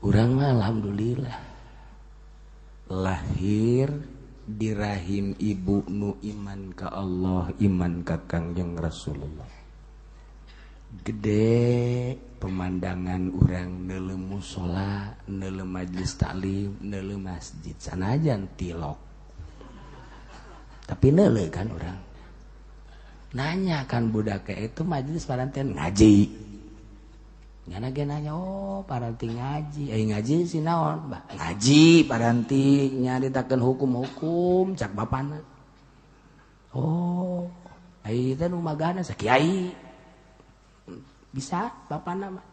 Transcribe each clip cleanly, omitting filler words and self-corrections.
Urang mah alhamdulillah lahir di rahim ibu nu iman ka Allah, iman ka Kangjeng Rasulullah. Gede pemandangan urang neuleuh mushola, neuleuh majelis taklim, neuleuh masjid, sanajan tilok. Tapi neuleuh kan urang. Nanya kan budak itu majelis paranten ngaji. Ngana ge nanya, oh paranti ngaji, ngaji si naon? Bah, ngaji paranti nyaritakeun hukum-hukum cak bapana. Oh, ai teh nu magana sakiai. Bisa bapana mah.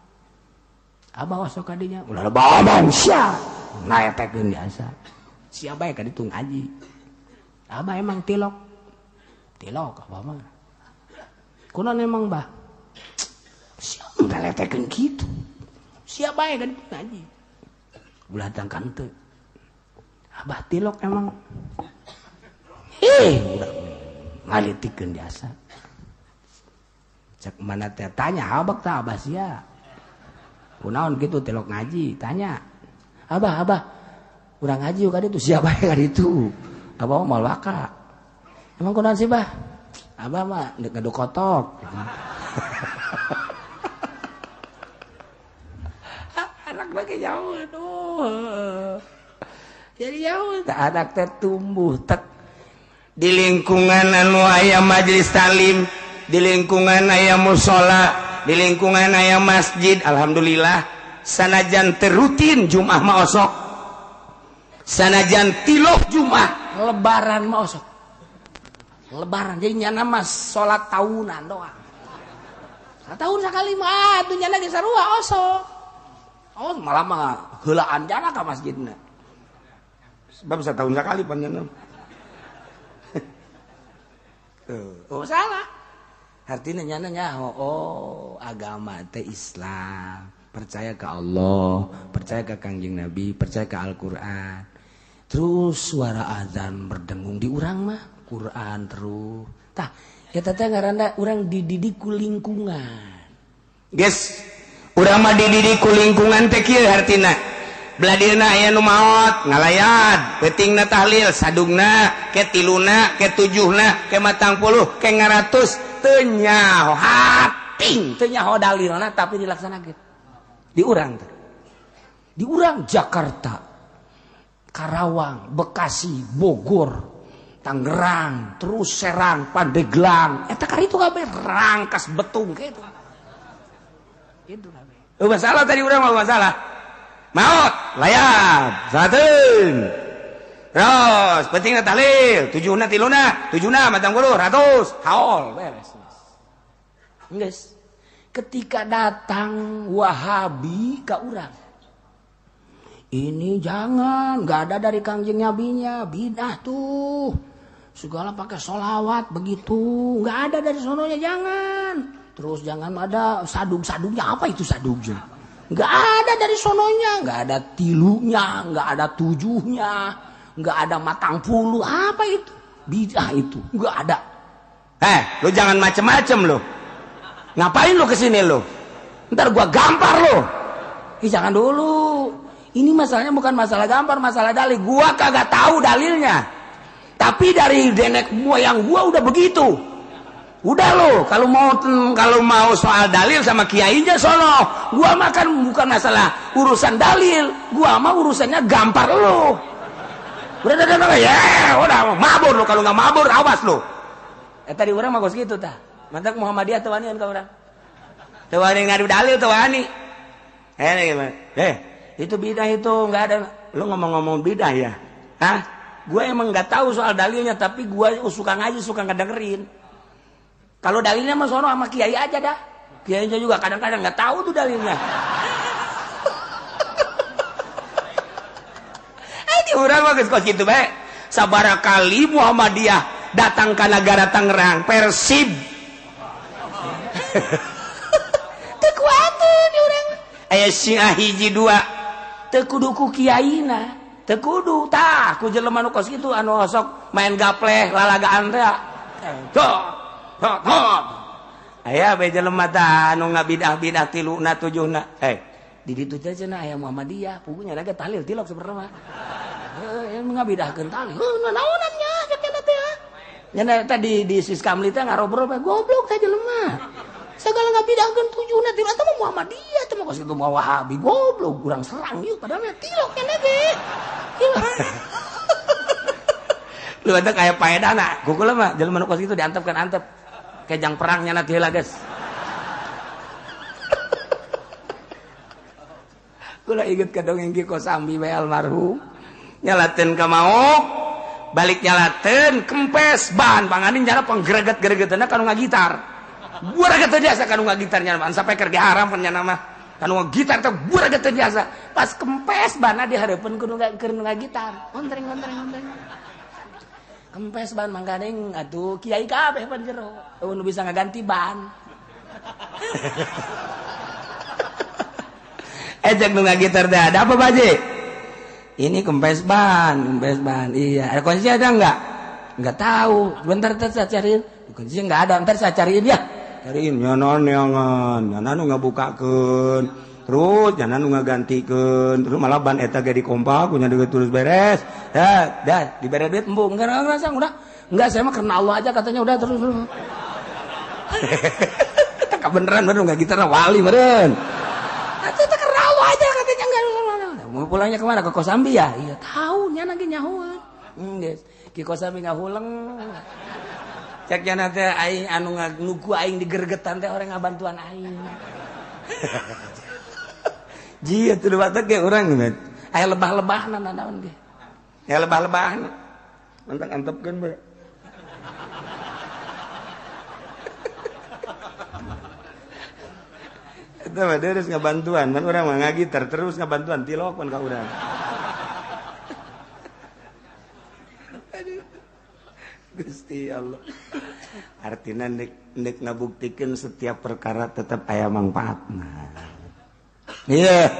Abah osok ka dinya, ulah loba omong sia. Naetekeun biasa. Sia bae ka ditu ngaji. Abah emang tilok. Tilok abah mah. Kunaon emang bah? Siapa ngaletekeun kitu? Siapa ya kan ngaji? Ulah tangkan teu. Abah tilok emang. Udah ngalitikeun biasa. Cek mana teh tanya abah tah abah sia. Kunaon kitu tilok ngaji? Tanya. Abah, abah. Urang ngaji ka ditu siapa ya ka ditu? Abah mah moal waka. Emang kunaon sih, Bah? Abah mah deuk ngadu kotok. Anak lagi jauh, aduh. Jadi jauh, anak teh tumbuh tek di lingkungan anu aya majelis taklim, di lingkungan aya mushola, di lingkungan aya masjid. Alhamdulillah sanajan terutin Jumat mah osok, sanajan tilok Jumat, lebaran mah osok. Lebaran jadi nyana mah salat tahunan doang. Satahun sakali mah atuh nyana ge sarua osok. Oh malah mah heulaan jana ka masjidna. Sebab setahun sekali panjenengan. Oh salah. Artinya nyana nyaho, oh agama teh Islam, percaya ke Allah, percaya ke Kangjeng Nabi, percaya ke Al-Qur'an. Terus suara azan berdengung di urang mah, Quran terus. Tah, eta teh ngaranna urang dididik ku lingkungan. Guys, urang mah dididik ku lingkungan teh kieu hartina. Beladirna aya nu maot ngalayat, peutingna tahlil, sadungna, ke tiluna, ke tujuhna, ke matang puluh, ke ngaratus, teu nyaho hating, teu nyaho dalilna tapi dilaksanakeun. Di urang teh. Di urang Jakarta, Karawang, Bekasi, Bogor, Tangerang, terus Serang, Pandeglang, eta kari itu kabeh Rangkas Betung kitu. Itu kabeh. Oh, masalah tadi urang mah masalah. Maot, layat, sateun. Terus, pentingna tahlil, tujuhna tiluna, tujuhna matang puluh, ratus, haol, beres. Geus. Ketika datang Wahabi ka urang, ini jangan, nggak ada dari Kangjeng Nabinya, bidah tuh. Segala pakai sholawat begitu, nggak ada dari sononya, jangan. Terus jangan ada sadung-sadungnya, apa itu sadungnya? Nggak ada dari sononya, nggak ada tilunya, nggak ada tujuhnya, nggak ada matang puluh, apa itu? Bidah itu, nggak ada. Lu jangan macem-macem lu. Ngapain lu kesini lu? Ntar gua gampar lu. Ih, jangan dulu. Ini masalahnya bukan masalah gampar, masalah dalil. Gua kagak tahu dalilnya. Tapi dari nenek moyang gua udah begitu. Udah lo, kalau mau soal dalil sama kiainya sono. Gua makan bukan masalah urusan dalil, gua mah urusannya gampar lo. Udah, ya, udah mabur lo, kalau nggak mabur awas lo. Tadi urang mah kos gitu tah. Mantak Muhammadiyah teu wanian ka urang. Teu wani ngadu dalil teu wani. Itu bidah itu nggak ada. Lo ngomong-ngomong bidah ya? Hah? Gua emang nggak tahu soal dalilnya, tapi gua suka ngaji, suka ngedengerin. Kalau dalilnya mah sono sama kiai aja dah. Kiainya juga kadang-kadang nggak tahu tuh dalilnya. Ini urang mah geus kos kitu bae. Sabaraha kali Muhammadiyah datang ka negara Tangerang, Persib. Teu kuateun di urang. Aya Syiah hiji dua. Teu kudu ku kiaina, teu kudu tah ku jelema nu kos kitu anu osok main gapleh lalagaan teh. Tuh. Aya bae jelema tah anu ngabidah-bidah tiluna tujuhna. Di ditu teh cenah aya Muhammadiyah, pugunya ge tahlil tilok sebenarnya mah. Heuh, ngabidahkeun tahlil. Heuh, naonan nya cek teh. Nya eta di Siskamli teh ngarobrol goblok teh jelema. Segala ngabidahkeun tujuhna ti eta mah Muhammadiyah teh mah kos kitu mah Wahabi goblok urang serang yeuh padahal mah tilok nya ge. Lu ada kayak paedana, kukula mah jelema nu kos kitu diantepkeun antep. Kejang perangnya nanti heula geus. Kula inget ka dongeng Ki Kosambi bae almarhum. Nyalateun ka maok, balik nyalateun kempes ban panganing jana panggreget-gregeteuna kanu ngagitar. Bureget teu biasa kanu ngagitar nya sampai keur haram pan nya mah. Kanu ngagitar teh bureget teu biasa. Pas kempes banna di hareupeun kudu keur ngagitar. Ontreng-ontreng-ontreng. Kempes ban mangkaning atuh kiai kabeh pan jero. Eueuh nu bisa ngaganti ban. Ejek nu ngagitar teh ada apa baje? Ini kempes ban, kempes ban. Iya, ada kunci ada enggak? Enggak tahu. Bentar ntar saya cariin. Kuncinya enggak ada, ntar saya cariin ya. Cariin nyanon neangan, nyanon nu ngabukakeun. Terus nyanon nu ngagantikeun. Terus malah ban eta ge dikompak, kunya deui terus beres. Dah, dah dibere duit embung. Enggak ngerasa udah. Enggak, saya mah karena Allah aja katanya udah terus. Teka beneran bener enggak gitar wali meureun. Atuh teh karena Allah aja katanya enggak. Mau pulangnya kemana? Ke Kosambi ya? Iya, tahu nya lagi nyahueun. Geus. Ki Kosambi ngahuleng. Cek nya teh aing anu nuku aing digergetan teh orang ngabantuan aing. Ji atuh batak ge urang aya lebah-lebahna naon ge. Ya lebah-lebahna. Mantap antepkeun bae. Eta mah terus ngabantuan, man urang mah ngagitar terus ngabantuan tilok pan ka urang. Aduh. Gusti Allah. Artina nek ngabuktikeun setiap perkara tetap aya mangfaatna. Iya.